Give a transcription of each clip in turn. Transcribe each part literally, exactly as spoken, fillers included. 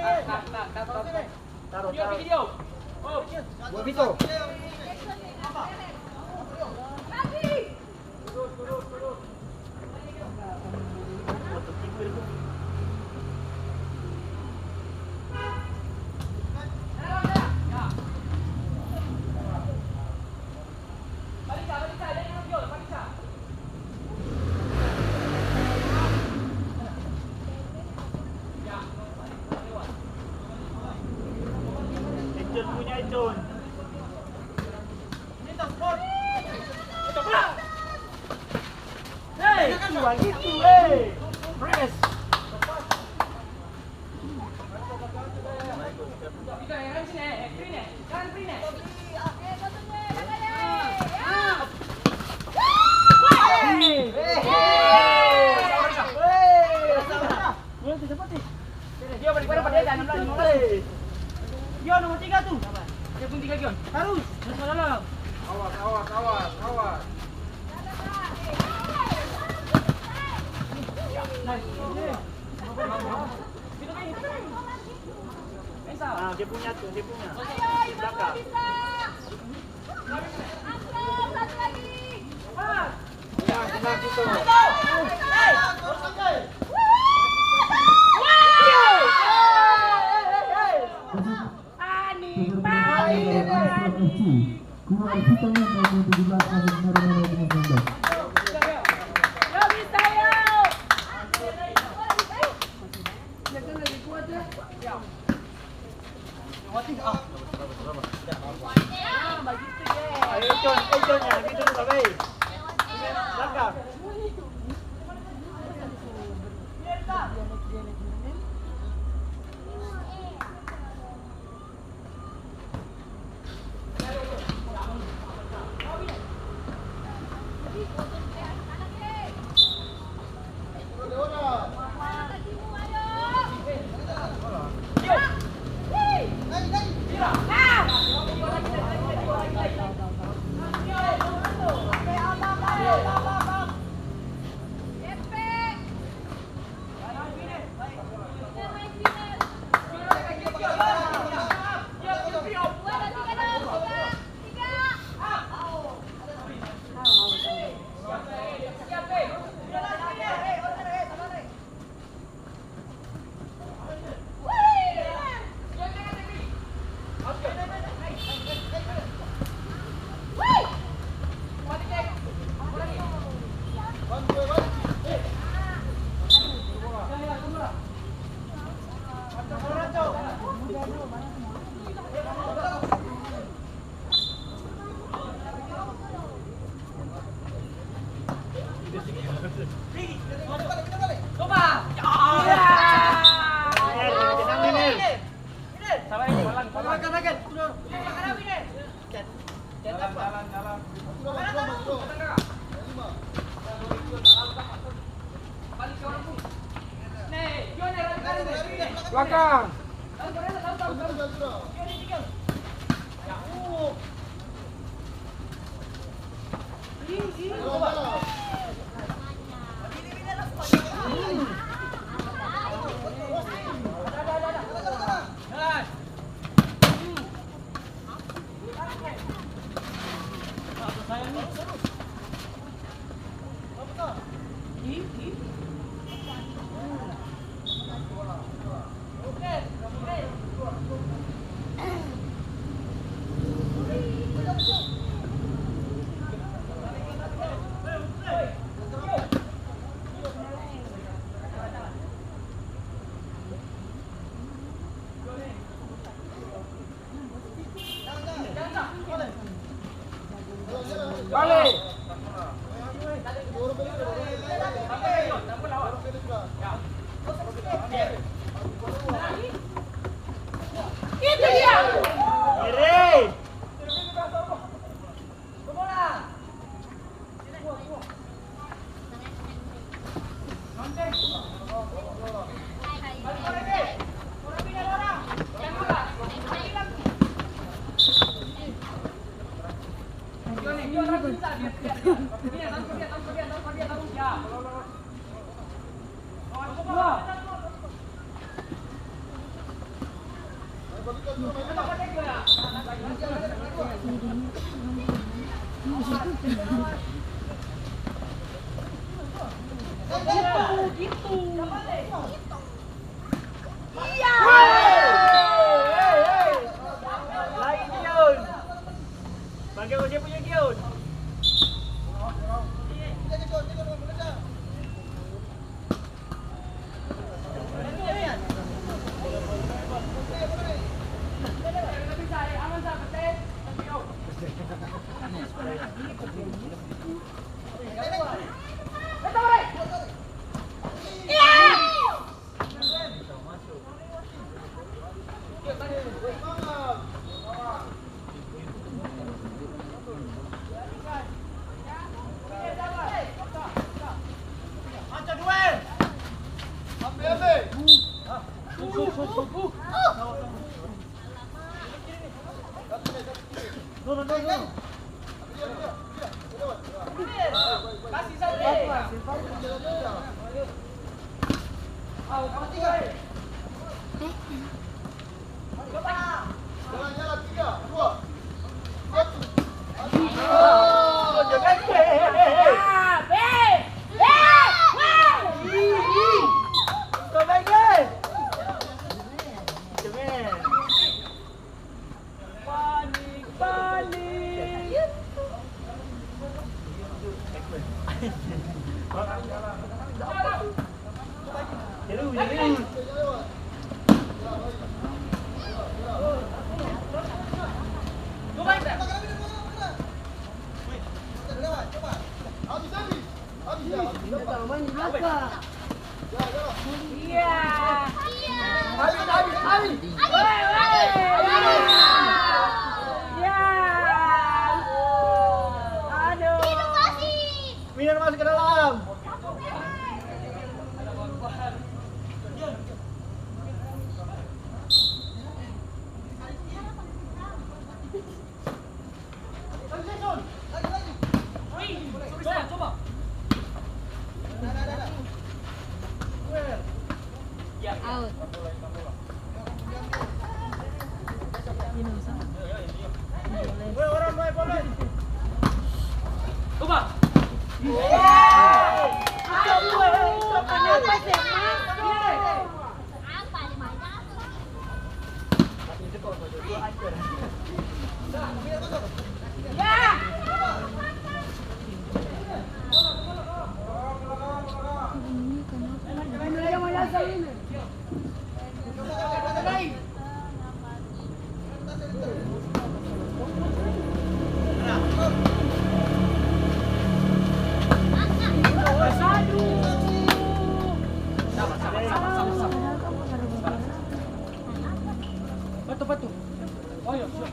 Taro, taro. Buat Vito. Econ punya, Econ. Hei, itu lagi tuh, hei. Press. Hei. Hei. Dia balik pada pada enam belas, lima belas. Gio nomor tiga tuh. Dia pun tiga Gio. Tarus. Terus ke dalam. Awas, awas, awas, awas. Nah, dia punya tuh, dia punya. Belakang. Ayo, Econ, Econ, ya, gitu, Babe. Belakang. Belakang. Iya. Hei, hei, hei. Lain, Gion. Pake ose punya, Gion. Panik, panik. Iya. Habis, habis, habis. Woi, woi. Iya. Aduh. Minan masuk ke dalam. Out. Batu, batu. Oh, iya, siap.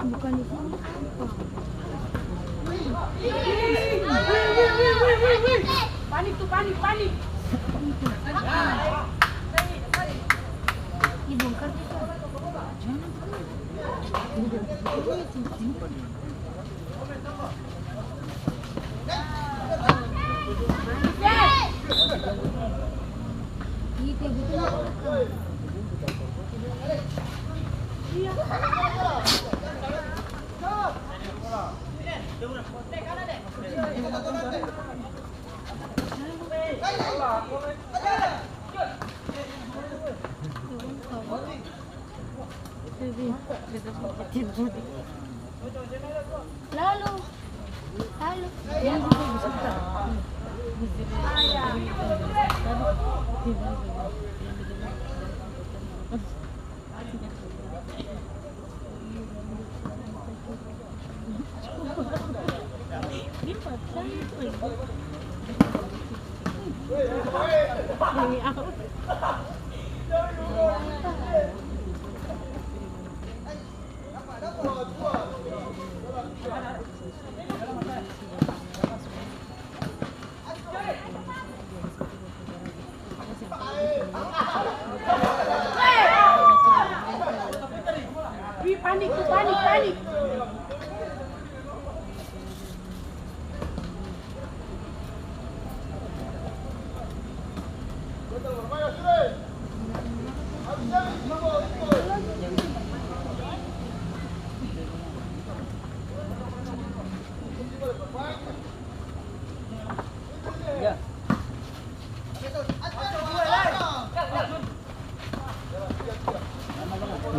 Bukan di sini apa? Panik tuh, panik, panik. Dibongkar tuh. Lalu, lalu. Wih, panik, tuh, panik, panik.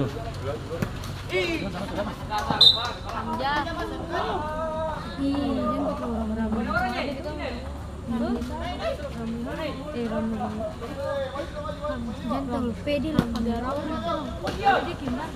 Anja. Ih, jangan bikin orang-orang. Eh, rame. Jangan terlalu pede lah, kamera orang. Pede gimana?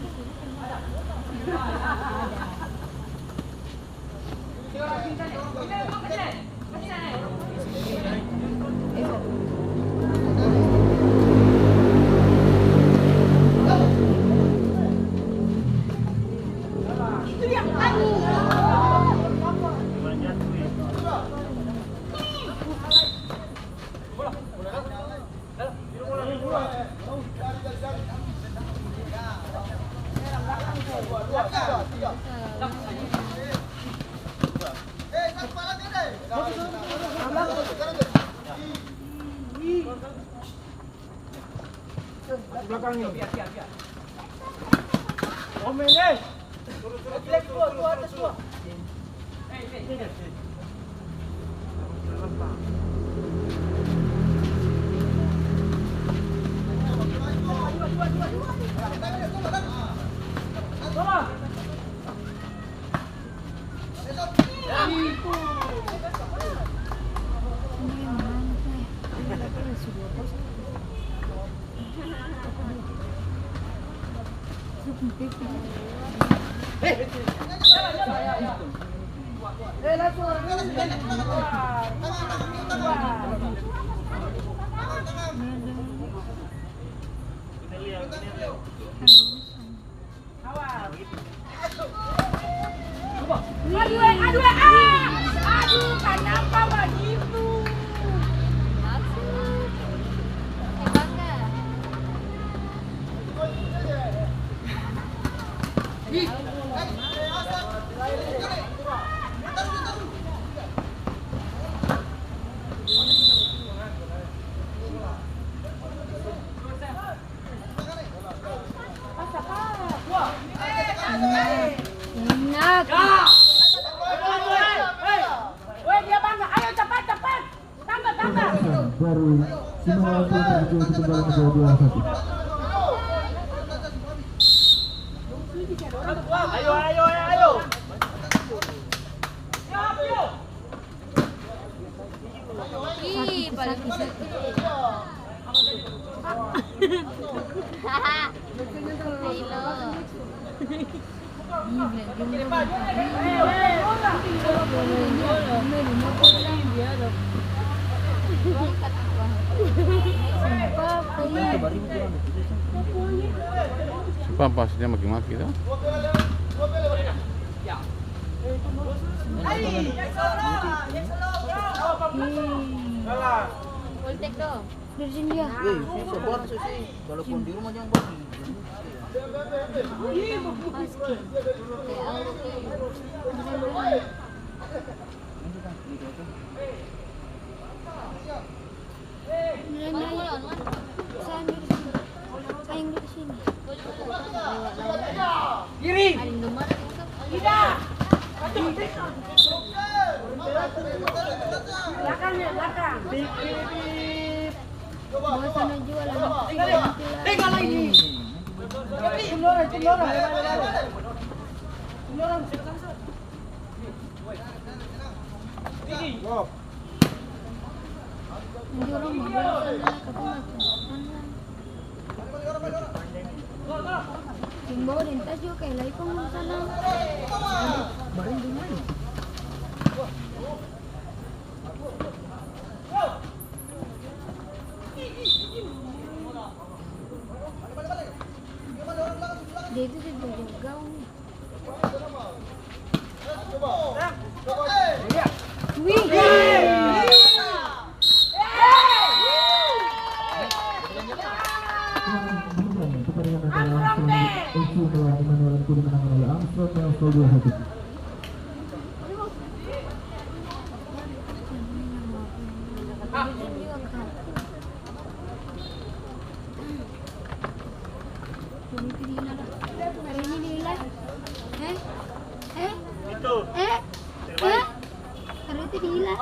Aduh, aduh, ah! Aduh, kanapa bagitu? Masuk. Tembak nggak? Enak. Weh, dia bangga. Ayo, cepat, cepat. Tambah, tambah. Dari Simalakama menuju ke Tunggal Raja dua satu. Ayo, ayo, ayo, ayo. Ih, paling Sumpah, pas dia maki-maki, to. Dari sini dia. Eh, susah banget, Susi. Walaupun di rumah, jangan bagi. Aing di sini. Kiri. Tidak. Belakang, ya, belakang. Bawa sana jua lah. Tinggal, tinggal lagi. Tim orang, tim orang. Tim orang. Tinggi. Nanti orang mau bawa sana, katong mau sana. Seng bawa deng tas jua, kaya lai pung sana. Barang di mana? Dia itu seng jaga gaung. Wih. Ini nilai. Eh? Eh? Itu. Eh? Terbaik. Eh? Ternyata nilai.